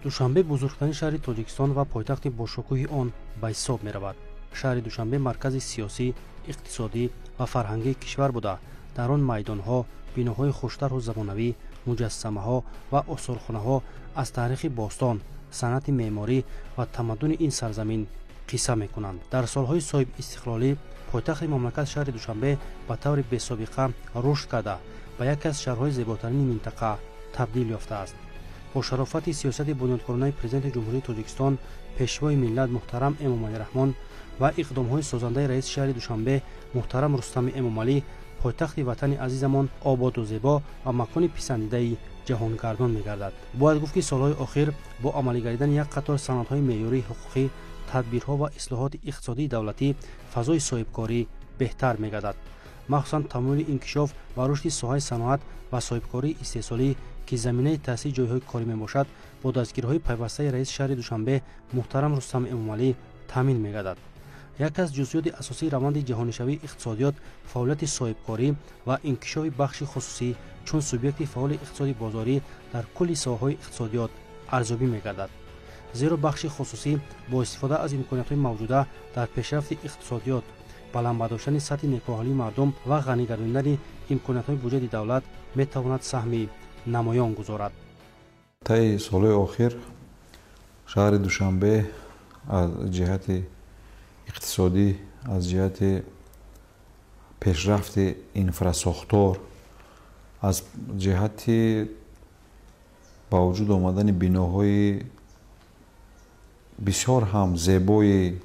Душанбе бузургтарин шаҳри Тоҷикистон ва пойтахти бошукӯҳи он ба ҳисоб меравад. Шаҳри Душанбе маркази сиёсӣ, иқтисодӣ ва фарҳангии кишвар буда, дар он майдонҳо, биноҳои хуштарҳу замонавӣ, муҷассамаҳо ва осорхонаҳо аз таърихи бостон, санъати меъморӣ ва тамаддуни ин сарзамин қисса мекунанд. Дар солҳои соҳибистиқлолӣ пойтахти мамлакат шаҳри Душанбе ба таври бесобиқа рушд карда, ба яке аз шаҳрҳои зеботарини минтақа табдил ёфтааст. Бо шарофати сиёсати бунёдкоронаи Президенти Ҷумҳурии Тоҷикистон, Пешвои миллат муҳтарам Эмомалӣ Раҳмон ва иқдомҳои созандаи раиси шаҳри Душанбе муҳтарам Рустами Эмомалӣ, пойтахти ватани азизамон ободу зебо ва макони писандидаи ҷаҳонгардон мегардад. Бояд гуфт, ки солҳои охир бо амалигардидани як қатор санадҳои меъёрии ҳуқуқӣ, тадбирҳо ва ислоҳоти иқтисодии давлатӣ фазои соҳибкорӣ беҳтар мегардад. Махсусан тамоюли инкишоф ва рушди соҳаи саноат ва соҳибкории истеҳсолӣ, ки заминаи таъсиси ҷойҳои корӣ мебошад, бо дастгириҳои пайвастаи раиси шаҳри Душанбе муҳтарам Рустам Эмомалӣ таъмин мегардад. Яке аз ҷузъиёти асосии раванди ҷаҳонишавии иқтисодиёт фаъолияти соҳибкорӣ ва инкишофи бахши хусусӣ чун субъекти фаъоли иқтисоди бозорӣ дар кулли соҳаҳои иқтисодиёт арзёбӣ мегардад. Зеро бахши хусусӣ бо истифода аз имкониятҳои мавҷуда дар пешрафти иқтисодиёт, баланд бардоштани сатҳи некӯаҳолии мардум ва ғанӣ гардондани имкониятҳои буҷети давлат метавонад саҳми намоён гузорад. Таи солҳои охир шаҳри Душанбе аз ҷиҳати иқтисодӣ, аз ҷиҳати пешрафти инфрасохтор, аз ҷиҳати ба вуҷуд омадани биноҳои бисёр ҳам зебои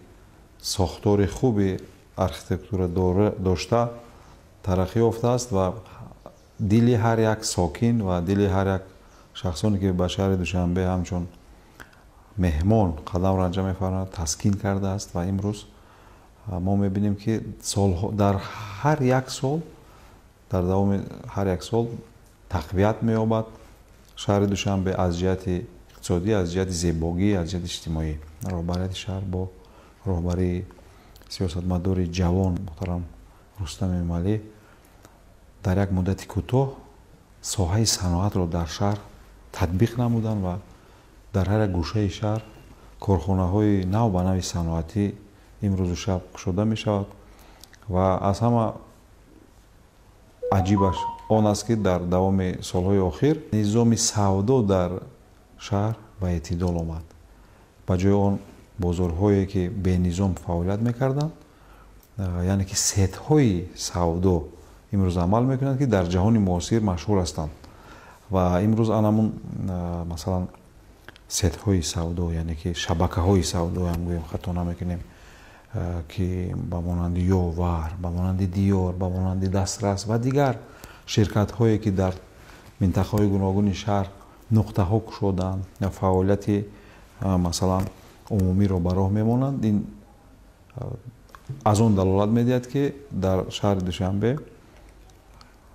сохтори хуби архитектура дошта тараққӣ ёфтааст ва дили ҳар як сокин ва дили ҳар як шахсоне, ки ба шаҳри Душанбе ҳамчун меҳмон қадам ранҷа мефармояд, таскин кардааст. Ва имрӯз мо мебинем, ки дар ҳар як сол, дар давоми ҳар як сол тақвият меёбад шаҳри Душанбе аз ҷиҳати иқтисодӣ, аз ҷиҳати зебогӣ, аз ҷиҳати иҷтимоӣ. Роҳбарияти шаҳр бо роҳбарии сиёсатмадори ҷавон муҳтарам Рустам Эмомалӣ дар як муддати кӯтоҳ соҳаи саноатро дар шаҳр татбиқ намуданд ва дар ҳар як гӯшаи шаҳр корхонаҳои нав ба нави саноатӣ имрӯзу шаб кушода мешавад. Ва аз ҳама аҷибаш он аст, ки дар давоми солҳои охир низоми савдо дар шаҳр ба эътидол омад. Ба ҷои он бозорҳое, ки бенизом фаъолият мекарданд, яъне ки сетҳои савдо имрӯз амал мекунанд, ки дар ҷаҳони муосир машҳур ҳастанд. Ва имрӯз анамун, масалан, сетҳои савдо, яъне ки шабакаҳои савдо ҳам гӯем, хато намекунем, ки ба монанди Ёвар, ба монанди Диёр, ба монанди Дастрас ва дигар ширкатҳое, ки дар минтақаҳои гуногуни шаҳр нуқтаҳо кушоданд ва фаъолияти, масалан, умумиро ба роҳ мемонанд, ин аз он далолат медиҳад, ки дар шаҳри Душанбе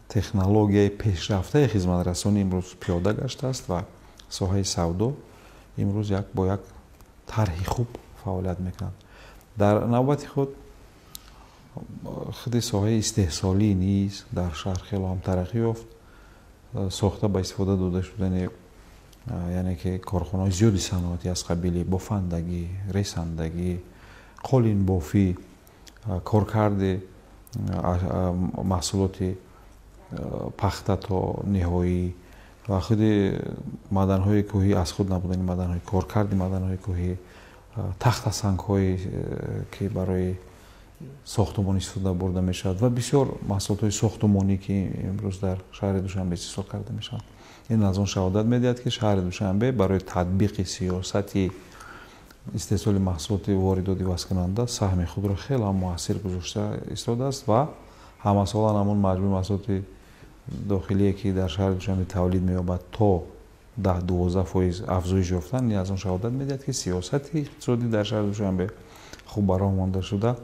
технологияи пешрафтаи хизматрасонӣ имрӯз пиёда гаштааст ва соҳаи савдо имрӯз як бо як тарҳи хуб фаъолият мекунад. Дар навбати худ худи соҳаи истеҳсолӣ низ дар шаҳр хело ҳам тараққӣ ёфт. Сохта ба истифода дода шудани, яъне ки корхонаҳои зиёди саноатӣ аз қабили бофандагӣ, ресандагӣ, қолинбофӣ, коркарди маҳсулоти пахта то ниҳоӣ ва худи маъданҳои кӯҳӣ, аз худ набудани маъданҳои, коркарди маъданҳои кӯҳӣ, тахтасангҳое, ки барои сохтумон истифода бурда мешавад, ва бисёр маҳсулотҳои сохтумонӣ, ки имрӯз дар шаҳри Душанбе истеҳсол карда мешаванд, ин аз он шаҳодат медиҳад, ки шаҳри Душанбе барои татбиқи сиёсати истеҳсоли маҳсулоти воридот ивазкунанда саҳми худро хеле ҳам муассир гузошта истодааст. Ва ҳамасола ҳамон маҷмӯи маҳсулоти дохилие, ки дар шаҳри Душанбе тавлид меёбад, то 10-12% афзоиш ёфтан, ин аз он шаҳодат медиҳад, ки сиёсати иқтисодӣ дар шаҳри Душанбе хуб ба роҳ монда шуда,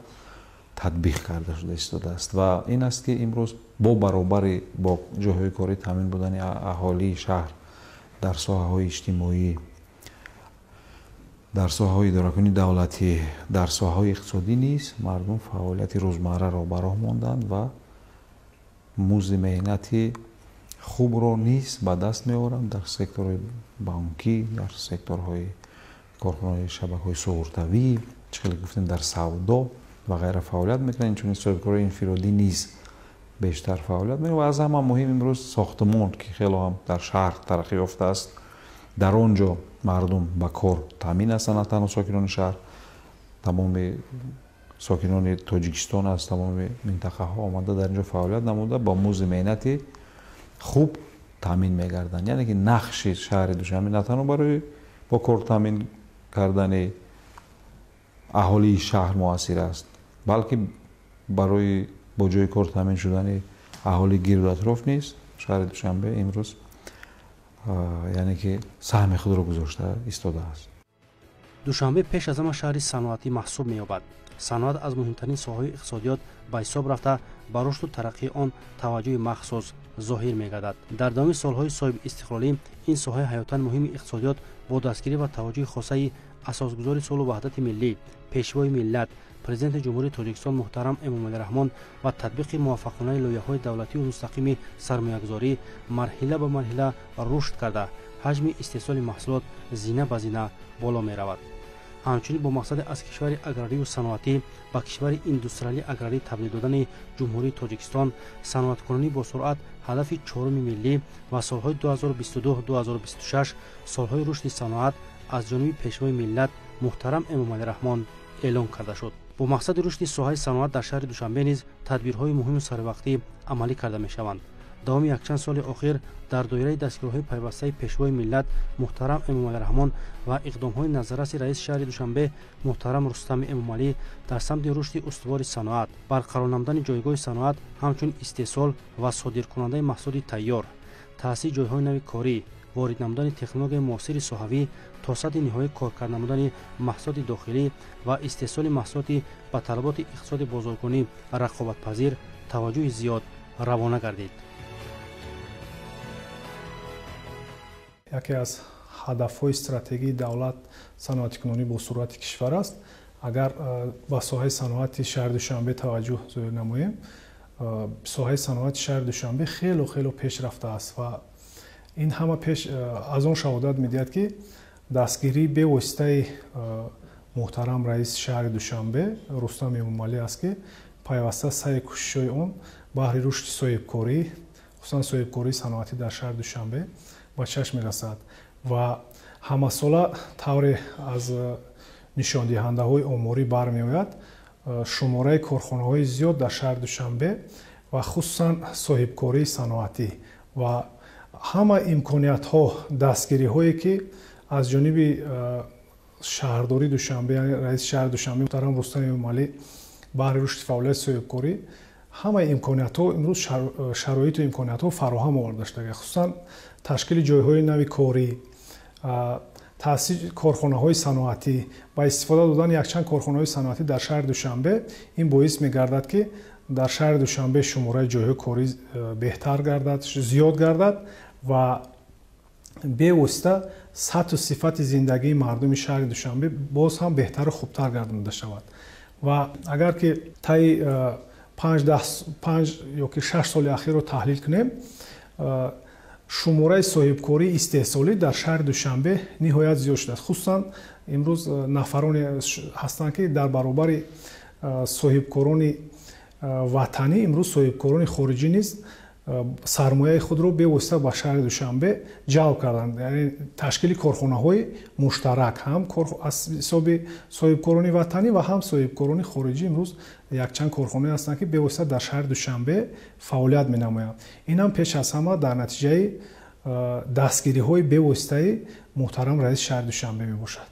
татбиқ карда шуда истодааст. Ва ин аст, ки имрӯз бо баробари бо ҷойҳои корӣ таъмин будани аҳолии шаҳр дар соҳаҳои иҷтимоӣ, дар соҳаҳои идоракунии давлатӣ, дар соҳаҳои иқтисодӣ низ мардум фаъолияти рӯзмарраро ба роҳ монданд ва музди меҳнати хубро низ ба даст меоранд дар секторҳои бонкӣ, дар секторҳои корхонаҳои шабакаҳои суғуртавӣ, чӣ хеле гуфтем, дар савдо ва ғайра фаъолият мекунанд. Инчунин соҳибкорони инфиродӣ низ бештар фаъолият мекунанд ва аз ҳама муҳим имрӯз сохтмон, ки хело ҳам дар шаҳр тараққӣ ёфтааст. Дар он ҷо мардум ба кор таъмин ҳастанд, на танҳо сокинони шаҳр, тамоми сокинони Тоҷикистон аз тамоми минтақаҳо омада дар ин ҷо фаъолият намуда, ба музди меҳнати хуб таъмин мегарданд. Яъне ки нақши шаҳри Душанбе на танҳо барои бо кор таъмин кардани аҳолии шаҳр муассир аст, балки барои бо ҷои кор таъмин шудани аҳолии гирду атроф низ шаҳри Душанбе имрӯз яъне ки саҳми худро гузошта истодааст. Душанбе пеш аз ҳама шаҳри саноатӣ маҳсуб меёбад. Саноат аз муҳимтарин соҳаҳои иқтисодиёт ба ҳисоб рафта, ба рушду тараққии он таваҷҷӯҳи махсус зоҳир мегардад. Дар давоми солҳои соҳибистиқлолӣ ин соҳаи ҳаётан муҳими иқтисодиёт бо дастгирӣ ва таваҷҷӯҳи хосаи асосгузори сулҳу ваҳдати миллӣ, пешвои миллат, президенти Ҷумҳурии Тоҷикистон муҳтарам Эмомалӣ Раҳмон ва татбиқи муваффақонаи лоиҳаҳои давлатию мустақими сармоягузорӣ марҳила ба марҳила рушд карда, ҳаҷми истеҳсоли маҳсулот зина ба зина боло меравад. Ҳамчунин бо мақсади аз кишвари аграрию саноатӣ ба кишвари индустриалии аграрӣ табдил додани Ҷумҳурии Тоҷикистон, саноаткунонӣ бо суръат ҳадафи чоруми миллӣ ва солҳои 2022-2026 солҳои рушди саноат аз ҷониби пешвои миллат муҳтарам Эмомалӣ Раҳмон эълон карда шуд. Бо мақсади рушди соҳаи саноат дар шаҳри Душанбе низ тадбирҳои муҳиму саривақтӣ амалӣ карда мешаванд. Давоми якчанд соли охир дар доираи дастгириҳои пайвастаи пешвои миллат муҳтарам Эмомалӣ Раҳмон ва иқдомҳои назарраси раиси шаҳри Душанбе муҳтарам Рустами Эмомалӣ дар самти рушди устувори саноат, барқарор намудани ҷойгоҳи саноат ҳамчун истеҳсол ва содиркунандаи маҳсулоти тайёр, таъсиси ҷойҳои нави корӣ, ворид намудани технологияи муосири соҳавӣ то сатҳи ниҳоӣ коркард намудани маҳсулоти дохилӣ ва истеҳсоли маҳсулоти ба талаботи иқтисоди бозоргонӣ рақобатпазир таваҷҷӯҳи зиёд равона гардид. Яке аз ҳадафҳои стратегии давлат саноатикунонӣ бо суръати кишвар аст. Агар ба соҳаи саноати шаҳри Душанбе таваҷҷӯҳ зоҳир намоем, соҳаи саноати шаҳри Душанбе хело хело пеш рафтааст ва ин ҳама пеш аз он шаҳодат медиҳад, ки дастгирии бевоситаи муҳтарам раиси шаҳри Душанбе Рустам Эмомалӣ аст, ки пайваста саъю кӯшишҳои он баҳри рушди соҳибкорӣ, хусусан соҳибкории саноатӣ дар шаҳри Душанбе ба чашм мерасад ва ҳамасола тавре аз нишондиҳандаҳои оморӣ бармеояд, шумораи корхонаҳои зиёд дар шаҳри Душанбе ва хусусан соҳибкории саноатӣ ва ҳама имкониятҳо, дастгириҳое ки аз ҷониби шаҳрдории Душанбе, раиси шаҳри Душанбе муҳтарам Рустам Эмомалӣ баҳри рушди фаъолияти соҳибкорӣ ҳамаи имкониятҳо имрӯз шароиту имкониятҳо фароҳам оварда шудага, хусусан ташкили ҷойҳои нави корӣ, таъсиси корхонаҳои саноатӣ ва истифода додани якчанд корхонаҳои саноатӣ дар шаҳри Душанбе. Ин боис мегардад, ки дар шаҳри Душанбе шумораи ҷойҳои корӣ беҳтар гардад, зиёд гардад ва бевосита сатҳу сифати зиндагии мардуми шаҳри Душанбе боз ҳам беҳтару хубтар гардонида шавад. Ва агар ки таи 5 ёки 6 соли ахирро таҳлил кунем, шумораи соҳибкории истеҳсолӣ дар шаҳри Душанбе ниҳоят зиёд шудааст. Хусусан имрӯз нафароне ҳастанд, ки дар баробари соҳибкорони ватанӣ имрӯз соҳибкорони хориҷӣ низ сармояи худро бевосита ба шаҳри Душанбе ҷалб карданд. Яъне ташкили корхонаҳои муштарак ҳам аз ҳисоби соҳибкорони ватанӣ ва ҳам соҳибкорони хориҷӣ имрӯз якчанд корхонае ҳастанд, ки бевосита дар шаҳри Душанбе фаъолият менамоянд. Ин ҳам пеш аз ҳама дар натиҷаи дастгириҳои бевоситаи муҳтарам раиси шаҳри Душанбе мебошад.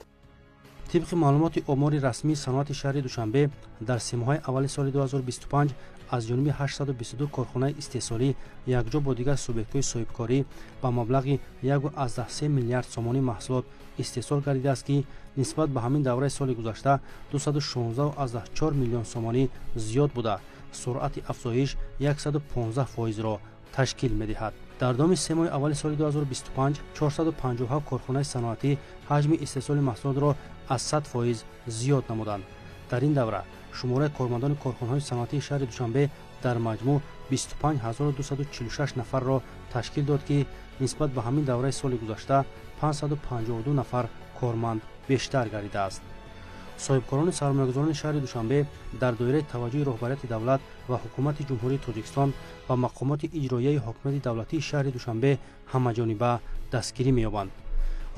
Тибқи маълумоти омори расмии саноати шаҳри Душанбе дар семоҳаи аввали соли 2025 аз ҷониби 822 корхонаи истеҳсолӣ якҷо бо дигар субъектҳои соҳибкорӣ ба маблағи 1,3 миллиард сомонӣ маҳсулот истеҳсол гардидааст, ки нисбат ба ҳамин давраи соли гузашта 216,4 миллион сомонӣ зиёд буда, суръати афзоиш 115%-ро ташкил медиҳад. Дар давоми се моҳи аввали соли 2025 457 корхонаи саноатӣ ҳаҷми истеҳсоли маҳсулотро аз 100% зиёд намуданд. Дар ин давра шумораи кормандони корхонаҳои саноатии шаҳри Душанбе дар маҷмӯъ 25246 нафарро ташкил дод, ки нисбат ба ҳамин давраи соли гузашта 552 нафар корманд бештар гардидааст. Соҳибкорони сармоягузорони шаҳри Душанбе дар доираи таваҷҷӯҳи роҳбарияти давлат ва ҳукумати Ҷумҳурии Тоҷикистон ва мақомоти иҷроияи ҳокимияти давлатии шаҳри Душанбе ҳамаҷониба дастгирӣ меёбанд.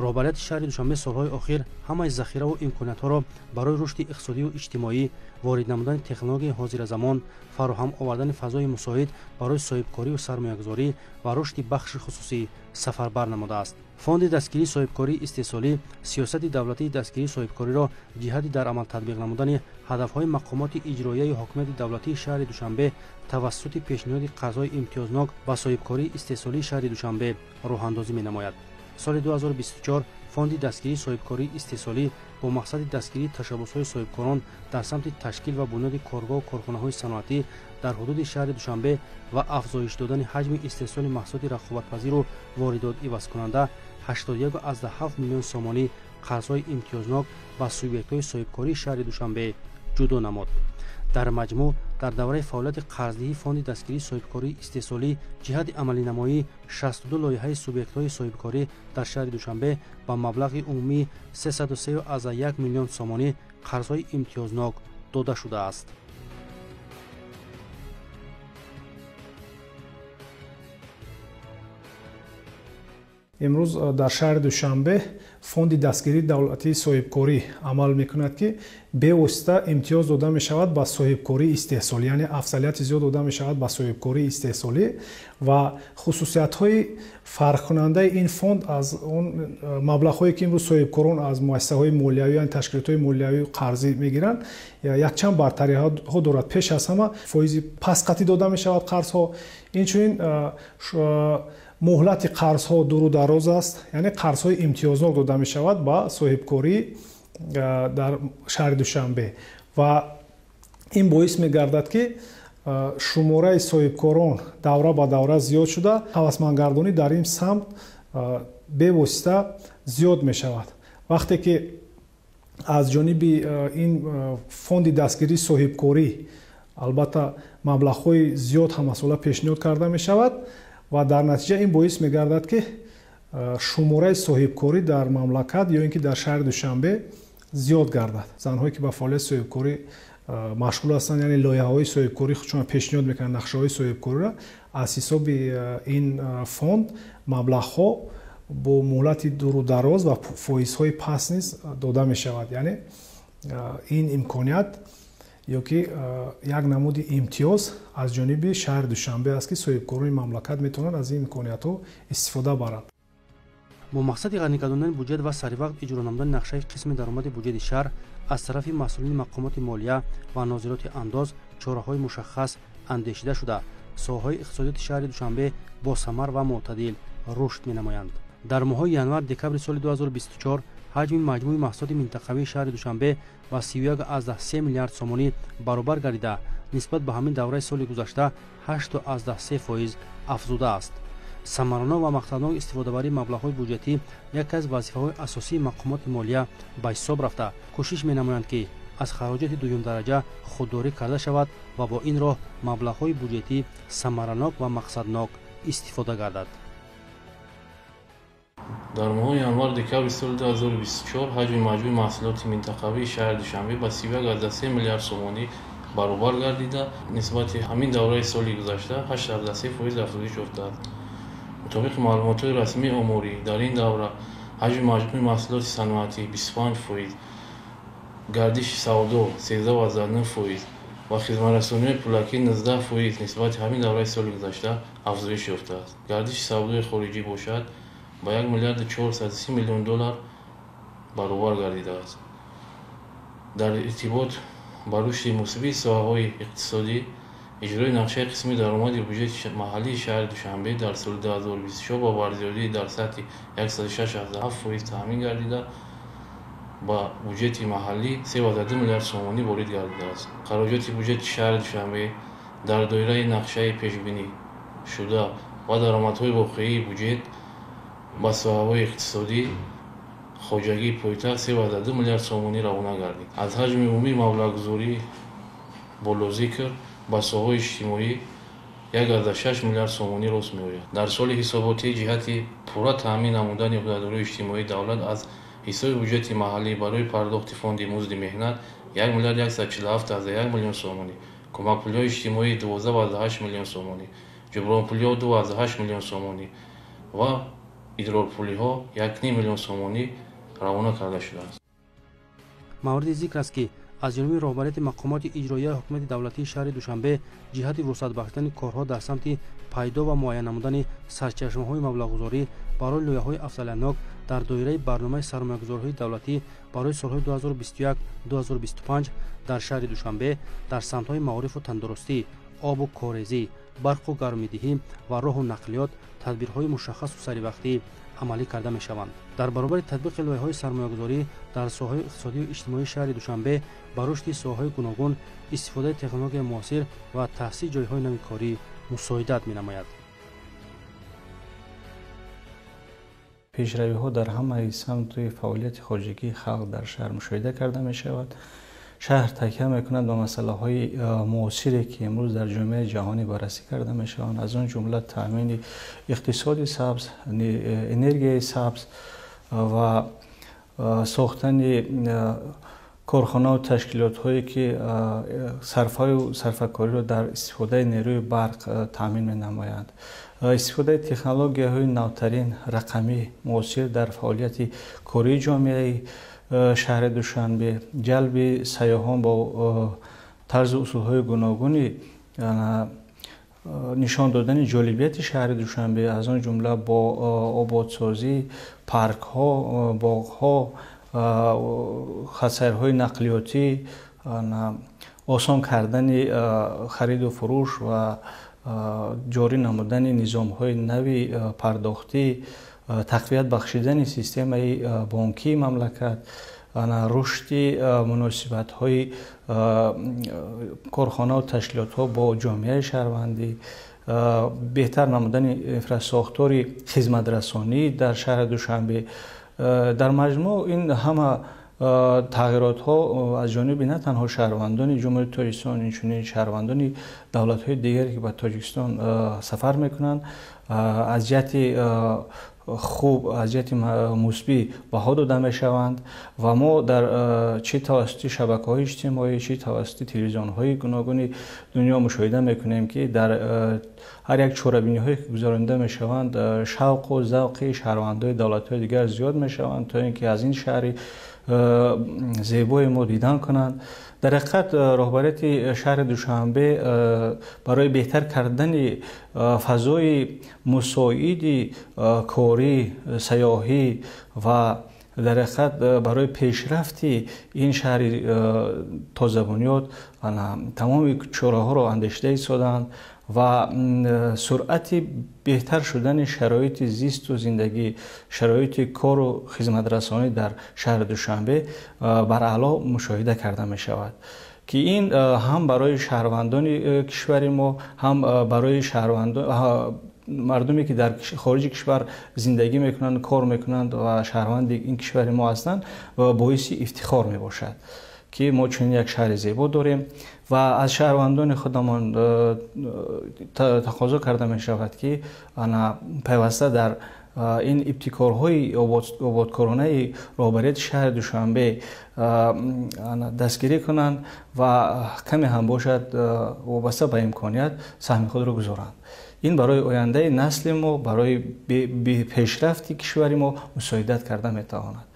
Роҳбарияти шаҳри Душанбе солҳои охир ҳамаи захираву имкониятҳоро барои рушди иқтисодию иҷтимоӣ, ворид намудани технологияи ҳозиразамон, фароҳам овардани фазои мусоид барои соҳибкорию сармоягузорӣ ва рушди бахши хусусӣ сафарбар намудааст. Фонди дастгирии соҳибкории истеҳсолӣ сиёсати давлатии дастгирии соҳибкориро ҷиҳати дар амал татбиқ намудани ҳадафҳои мақомоти иҷроияи ҳокимияти давлатии шаҳри Душанбе тавассути пешниҳоди қарзҳои имтиёзнок ба соҳибкории истеҳсолии шаҳри Душанбе роҳандозӣ менамояд. Соли 2024 фонди дастгирии соҳибкории истеҳсолӣ бо мақсади дастгирии ташаббусҳои соҳибкорон дар самти ташкил ва бунёди коргоҳу корхонаҳои саноатӣ дар ҳудуди шаҳри Душанбе ва афзоиш додани ҳаҷми истеҳсоли маҳсулоти рақобатпазиру воридот ивазкунанда 81,7 миллион сомонӣ қарзҳои имтиёзнок ба субъектҳои соҳибкории шаҳри Душанбе ҷудо намуд. Дар маҷмӯъ дар давраи фаъолияти қарздиҳии фонди дастгирии соҳибкории истеҳсолӣ ҷиҳати амалинамоии 62 лоиҳаи субъектҳои соҳибкорӣ дар шаҳри Душанбе ба маблағи умумии 303,1 миллион сомонӣ қарзҳои имтиёзнок дода шудааст. Имрӯз дар шаҳри Душанбе фонди дастгирии давлатии соҳибкорӣ амал мекунад, ки бевосита имтиёз дода мешавад ба соҳибкории истеҳсолӣ, яъне афзалияти зиёд дода мешавад ба соҳибкории истеҳсолӣ ва хусусиятҳои фарқкунандаи ин фонд аз он маблағҳое ки имрӯз соҳибкорон аз муассисаҳои молиявӣ, яъне ташкилотҳои молиявӣ қарзӣ мегиранд, якчанд бартариҳо дорад. Пеш аз ҳама фоизи пастқатӣ дода мешавад қарзҳо, инчунин муҳлати қарзҳо дуру дароз аст, яъне қарзҳои имтиёзнок дода мешавад ба соҳибкорӣ дар шаҳри Душанбе ва ин боис мегардад, ки шумораи соҳибкорон давра ба давра зиёд шуда, ҳавасмандгардонӣ дар ин самт бевосита зиёд мешавад. Вақте ки аз ҷониби ин фонди дастгирии соҳибкорӣ албатта маблағҳои зиёд ҳамасола пешниҳод карда мешавад ва дар натиҷа ин боис мегардад, ки шумораи соҳибкорӣ дар мамлакат ё ин ки дар шаҳри Душанбе зиёд гардад. Занҳое ки ба фаъолияти соҳибкорӣ машғул ҳастанд, яъне лоиҳаҳои соҳибкорӣ худшон пешниҳод мекунанд, нақшаҳои соҳибкориро аз ҳисоби ин фонд маблағҳо бо муҳлати дуру дароз ва фоизҳои паст низ дода мешавад. Яъне ин имконият ё ки як намуди имтиёз аз ҷониби шаҳри Душанбе аст, ки соҳибкорони мамлакат метавонанд аз ин имкониятҳо истифода баранд. Бо мақсади ғанӣ гардондани буҷет ва саривақт иҷро намудани нақшаи қисми даромади буҷети шаҳр аз тарафи масъулини мақомоти молия ва нозироти андоз чораҳои мушаххас андешида шуда, соҳаҳои иқтисодиёти шаҳри Душанбе босамар ва мӯътадил рушд менамоянд. Дар моҳҳои январ-декабри соли 2024 ҳаҷми маҷмӯи маҳсулоти минтақавии шаҳри Душанбе ба 31,3 миллиард сомонӣ баробар гардида, нисбат ба ҳамин давраи соли гузашта 8,3% афзудааст. Самаранок ва мақсаднок истифодабарии маблағҳои буҷетӣ яке аз вазифаҳои асосии мақомоти молия ба ҳисоб рафта, кӯшиш менамоянд, ки аз хароҷоти дуюмдараҷа худдорӣ карда шавад ва бо ин роҳ маблағҳои буҷетӣ самаранок ва мақсаднок истифода гардад. Дар моҳи январ-декабри соли 2024 ҳаҷми маҷмӯи маҳсулоти минтақавии шаҳри Душанбе ба 31,3 миллиард сомонӣ баробар гардида, нисбати ҳамин давраи соли гузашта 8,3% афзоиш ёфтааст. Мутобиқи маълумотҳои расмии оморӣ, дар ин давра ҳаҷми маҷмӯи маҳсулоти саноатӣ 25%, гардиши савдо 13,9% ва хизматрасониҳои пулакӣ 19% нисбати ҳамин давраи соли гузашта афзоиш ёфтааст. Гардиши савдои хориҷӣ бошад ба 1 миллиарду 430 миллион доллар баробар гардидааст. Дар иртибот ба рушди мусбии соҳаҳои иқтисодӣ иҷрои нақшаи қисми даромади буҷети маҳаллии шаҳри Душанбе дар соли 2024 ба барзиёдии дар сатҳи 106,7% таъмин гардида, ба буҷети маҳаллӣ 3,2 миллиард сомонӣ ворид гардидааст. Хароҷоти буҷети шаҳри Душанбе дар доираи нақшаи пешбинӣ шуда ва даромадҳои воқеии буҷет ба соҳаҳои иқтисодӣ хоҷагии пойтахт 3,2 миллиард сомонӣ равона гардид. Аз ҳаҷми умумии маблағгузорӣ болозикр ба соҳаҳои иҷтимоӣ 1,6 миллиард сомонӣ рост меояд. Дар соли ҳисоботӣ ҷиҳати пурра таъмин намудани ӯҳдадориҳои иҷтимоии давлат аз ҳисоби буҷети маҳаллӣ барои пардохти фонди музди меҳнат 1 миллиард 147,1 миллион сомонӣ, кӯмакпулиҳои иҷтимоӣ 12,8 миллион сомонӣ, ҷубронпулиҳо 2,8 миллион сомонӣ ва идрорпулиҳо 1,5 миллион сомонӣ равона карда шудааст. Мавриди зикр аст, ки аз ҷониби роҳбарияти мақомоти иҷроияи ҳукумати давлатии шаҳри Душанбе ҷиҳати вусъат бахшидани корҳо дар самти пайдо ва муайян намудани сарчашмаҳои маблағгузорӣ барои лоиҳаҳои афзалиятнок дар доираи барномаи сармоягузориҳои давлатӣ барои солҳои 2021-2025 дар шаҳри Душанбе дар самтҳои маорифу тандурустӣ, обу корезӣ, барқу гармидиҳӣ ва роҳу нақлиёт тадбирҳои мушаххасу саривақтӣ амалӣ карда мешаванд. Дар баробари татбиқи лоиҳаҳои сармоягузорӣ дар соҳаҳои иқтисодию иҷтимоии шаҳри Душанбе ба рушди соҳаҳои гуногун, истифодаи технологияи муосир ва таъсиси ҷойҳои нави корӣ мусоидат менамояд. Пешравиҳо дар ҳамаи самти фаъолияти хоҷагии халқ дар шаҳр мушоҳида карда мешавад. Шаҳр такя мекунад ба масъалаҳои муосире, ки имрӯз дар ҷомеаи ҷаҳонӣ баррасӣ карда мешаванд, аз он ҷумла таъмини иқтисоди сабз, энергияи сабз ва сохтани корхонаву ташкилотҳое, ки сарфаю сарфакориро дар истифодаи нерӯи барқ таъмин менамоянд. Истифодаи технологияҳои навтарин, рақамӣ, муосир дар фаъолияти кории ҷомеаи шаҳри Душанбе, ҷалби сайёҳон бо тарзу усулҳои гуногуни нишон додани ҷолибияти шаҳри Душанбе, аз он ҷумла бо ободсозӣ, паркҳо, боғҳо, хатсайрҳои нақлиётӣ, осон кардани хариду фурӯш ва ҷорӣ намудани низомҳои нави пардохтӣ, тақвият бахшидани системаи бонкии мамлакат, рушди муносибатҳои корхонаву ташкилотҳо бо ҷомеаи шаҳрвандӣ, беҳтар намудани инфрасохтори хизматрасонӣ дар шаҳри Душанбе. Дар маҷмӯъ ин ҳама тағйиротҳо аз ҷониби на танҳо шаҳрвандони Ҷумҳурии Тоҷикистон, инчунин шаҳрвандони давлатҳои дигаре, ки ба Тоҷикистон сафар мекунанд, аз ҷиҳати хуб, аз ҷиҳати мусбӣ баҳо дода мешаванд ва мо дар чӣ тавассути шабакаҳои иҷтимоӣ, чӣ тавассути телевизионҳои гуногуни дунё мушоҳида мекунем, ки дар ҳар як чорабиниҳое, ки гузаронида мешаванд, шавқу завқи шаҳрвандони давлатҳои дигар зиёд мешаванд, то ин ки аз ин шаҳри зебои мо дидан кунанд. Дар ҳақиқат роҳбарияти шаҳри Душанбе барои беҳтар кардани фазои мусоиди корӣ, сайёҳӣ ва дар ҳақиқат барои пешрафти ин шаҳри тозабунёд тамоми чораҳоро андешида истодаанд ва суръати беҳтар шудани шароити зисту зиндагӣ, шароити кору хизматрасонӣ дар шаҳри Душанбе бараъло мушоҳида карда мешавад, ки ин ҳам барои шаҳрвандони кишвари мо, ҳам барои мардуме, ки дар хориҷи кишвар зиндагӣ мекунанд, кор мекунанд ва шаҳрванди ин кишвари мо ҳастанд, боиси ифтихор мебошад, ки мо чунин як шаҳри зебо дорем ва аз шаҳрвандони худамон тақозо карда мешавад, ки пайваста дар ин ибтикорҳои ободкоронаи роҳбарияти шаҳри Душанбе дастгирӣ кунанд ва каме ҳам бошад вобаста ба имконият саҳми худро гузоранд. Ин барои ояндаи насли мо, барои пешрафти кишвари мо мусоидат карда метавонад.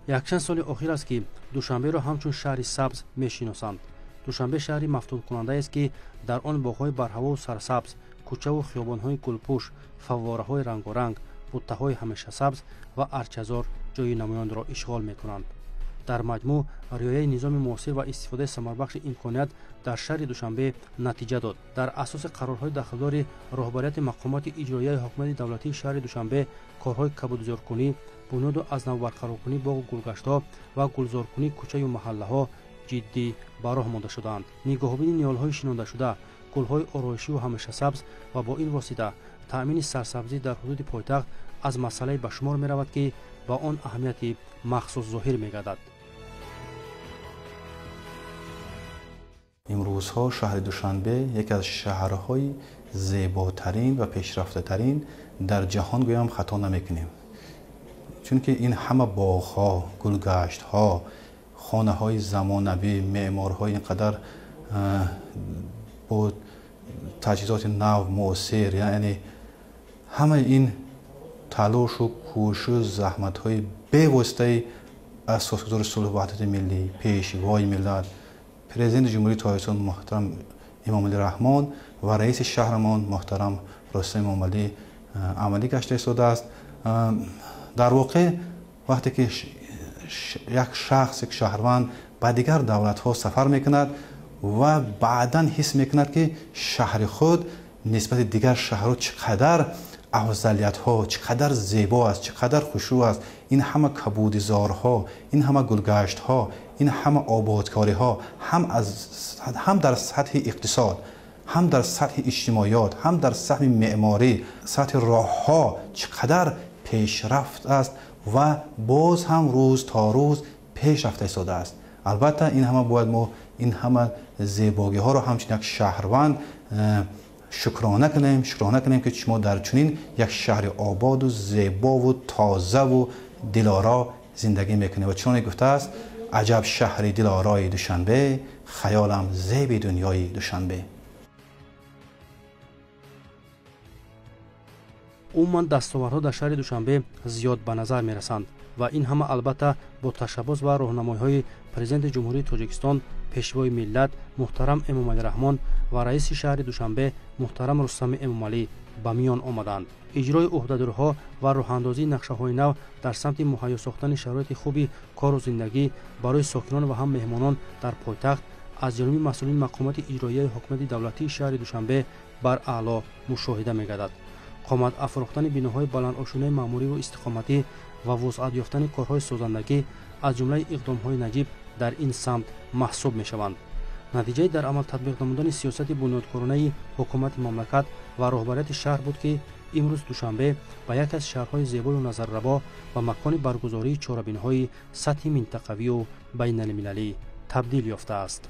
Якчанд соли охир аст, ки Душанберо ҳамчун шаҳри сабз мешиносанд. Душанбе шаҳри мафтункунандаест, ки дар он боғҳои барҳавову сарсабз, кӯчаву хиёбонҳои гулпӯш, фаввораҳои рангоранг, буттаҳои ҳамешасабз ва арчазор ҷойи намоёнро ишғол мекунанд. Дар маҷмӯъ риояи низоми муосир ва истифодаи самарбахши имконият дар шаҳри Душанбе натиҷа дод. Дар асоси қарорҳои дахлдори роҳбарияти мақомоти иҷроияи ҳукумати давлатии шаҳри Душанбе корҳои кабудзоркунӣ, бунёду аз нав барқароркунии боғу гулгаштҳо ва гулзоркунии кӯчаю маҳаллаҳо ҷиддӣ ба роҳ монда шудаанд. Нигоҳубини ниҳолҳои шинондашуда, гулҳои ороишиву ҳамешасабз ва бо ин восита таъмини сарсабзӣ дар ҳудуди пойтахт аз масъалае ба шумор меравад, ки ба он аҳамияти махсус зоҳир мегардад. Имрӯзҳо шаҳри Душанбе яке аз шаҳрҳои зеботарин ва пешрафтатарин дар ҷаҳон гӯям хато намекунем, чунки ин ҳама боғҳо, гулгаштҳо, хонаҳои замонавӣ, меъморҳои ин қадар бо таҷҳизоти нав муосир, яъне ҳамаи ин талошу кӯшу заҳматҳои бевоситаи асосгузори сулҳу ваҳдати миллӣ, пешвои миллат, президенти Ҷумҳурии Тоҷикистон муҳтарам Эмомалӣ Раҳмон ва раиси шаҳрамон муҳтарам Рустам Эмомалӣ амалӣ гашта истодааст. Дар воқеъ вақте ки як шахс, як шаҳрванд ба дигар давлатҳо сафар мекунад ва баъдан ҳис мекунад, ки шаҳри худ нисбати дигар шаҳрҳо чӣ қадар афзалиятҳо, чӣ қадар зебо аст, чӣ қадар хушрӯ аст. Ин ҳама кабудизорҳо, ин ҳама гулгаштҳо, ин ҳама ободкориҳо ҳам дар сатҳи иқтисод, ҳам дар сатҳи иҷтимоиёт, ҳам дар сатҳи меъморӣ, сатҳи роҳҳо чӣ қадар пешрафт аст ва боз ҳам рӯз то рӯз пеш рафта истодааст. Албатта ин ҳама бояд мо ин ҳама зебогиҳоро ҳамчун як шаҳрванд шукрона кунем, шукрона кунем, ки шумо дар чунин як шаҳри ободу зебову тозаву дилоро зиндагӣ мекунед. Ва чуноне гуфтааст: аҷаб шаҳри дилорои Душанбе, хаёлам зеби дунёи Душанбе. Умуман дастовардҳо дар шаҳри Душанбе зиёд ба назар мерасанд ва ин ҳама албатта бо ташаббус ва роҳнамоиҳои президенти Ҷумҳурии Тоҷикистон, пешвои миллат муҳтарам Эмомалӣ Раҳмон ва раиси шаҳри Душанбе муҳтарам Рустами Эмомалӣ ба миён омаданд. Иҷрои ӯҳдадорҳо ва роҳандозии нақшаҳои нав дар самти муҳайё сохтани шароити хуби кору зиндагӣ барои сокинон ва ҳам меҳмонон дар пойтахт аз ҷониби масъулини мақомоти иҷроияи ҳукумати давлатии шаҳри Душанбе бар аъло мушоҳида мегардад. Қомат афрохтани биноҳои баландошёнаи маъмуриву истиқоматӣ ва вусъат ёфтани корҳои созандагӣ аз ҷумлаи иқдомҳои наҷиб дар ин самт маҳсуб мешаванд. Натиҷаи дар амал татбиқ намудани сиёсати бунёдкоронаи ҳукумати мамлакат ва роҳбарияти шаҳр буд, ки имрӯз Душанбе ба яке аз шаҳрҳои зебою назаррабо ва макони баргузории чорабиниҳои сатҳи минтақавию байналмилалӣ табдил ёфтааст.